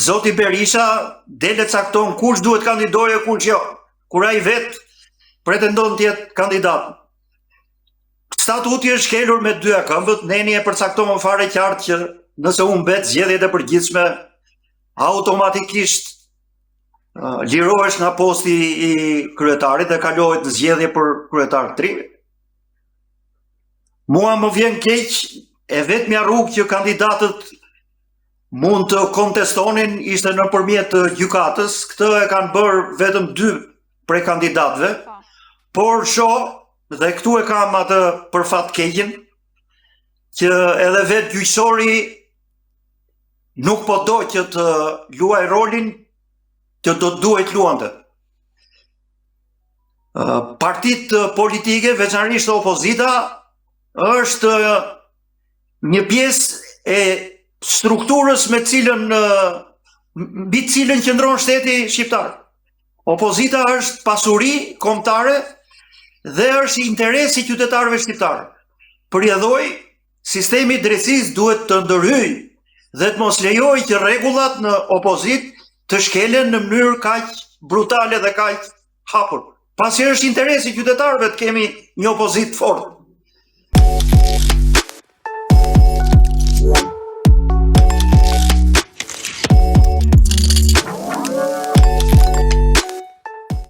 Zoti Berisha del e cakton kush duhet kandidojë e kush jo, kur ai vetë pretendon të jetë kandidat. Statuti është shkelur me dyja këmbët, neni e përcakton fare qartë që nëse humbet zgjedhjet e përgjithshme, automatikisht lirohesh nga posti i kryetarit dhe kalohet në zgjedhje për kryetar të ri. Mua më vjen keq e vetmja rrugë që kandidatët mund të kontestonin ishte nëpërmjet gjykatës, këtë e kanë bërë vetëm dy prej kandidatëve, po. por shoh dhe këtu e kam atë për fat keqin, që edhe vetë gjyqësori nuk po do që të luajë rolin që do të duhej të luante. Partitë politike, veçanërisht opozita, është një pjesë e strukturës me cilën mbi cilën qëndron shteti shqiptar. Opozita është pasuri kombëtare dhe është interesi i qytetarëve shqiptarë. Për rrjedhojë, sistemi i drejtësisë duhet të ndërhyjë dhe të mos lejojë që rregullat në opozitë të shkelen në mënyrë kaq brutale dhe kaq hapur. Pasi është interesi i qytetarëve të kemi një opozitë të fortë.